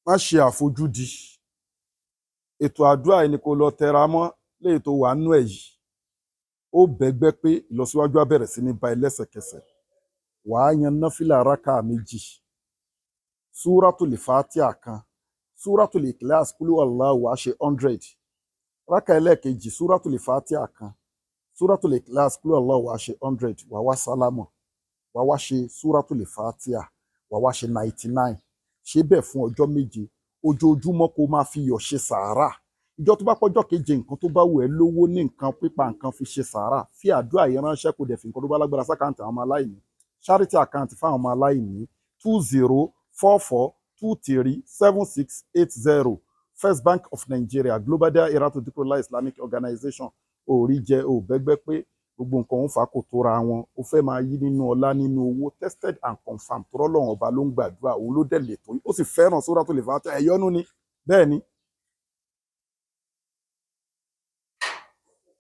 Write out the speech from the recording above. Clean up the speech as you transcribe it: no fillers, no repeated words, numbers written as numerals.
Má ṣe àfojúdi. Ètò àdúrà yìí ni kó lọ tẹra mọ́ léyìí tó wà nínú ẹ̀ yìí. Ó bẹ́gbẹ́ pé, ìlọsíwájú á bẹ̀rẹ̀ sí ní bá ẹ lẹ́sẹ̀kẹsẹ̀. Wàá yan náfìlà rákà 2, Súrátùlì Fátíà 1, Súrátùlì Ìkíláàsì kúlú Allahu, wàá ṣe 100. Rákà ẹlẹ́ẹ̀kejì, Súrátùlì Fátíà 1, Súrátùlì Ìkíláàsì kúlú Allahu, wàá ṣe 100. Wàá wá sálámọ̀, wàá wá ṣe Súrátùlì Fátíà, wàá wá ṣe 99. Ṣe bẹ́ẹ̀ fún ọjọ́ 7, ojoojúmọ́ kó máa fi iyọ̀ ṣe sàárà. Ìjọ tó bá pọ́jọ́ keje, nǹkan tó bá wù ẹ́ lówó ní nǹkan pípa, nǹkan fi ṣe sàárà. Fi àdúrà yìí ránṣẹ́, kó dẹ̀ fi nǹkan tó bá lágbára s'account àwọn ọmọ aláìní, charity account fáwọn ọmọ aláìní: 2044237680, First Bank of Nigeria, Global Dahiratu Dhikrlahi Islamic Organization. Òòrí jẹ ò bẹ́gbẹ́ pé, gbogbo nǹkan òun fà kò tóra wọn, ó fẹ́ máa yí nínú ọlá, nínú owó. Tested and confirmed. Tọ́rọ́ lọ́wọ́n ọba ló ń gbàdúrà, òun ló dẹ̀ lè tó, ó sì fẹ́ràn Suratul Fatiha. Ẹ̀yọ́nú ni bẹ́ẹ̀ ni.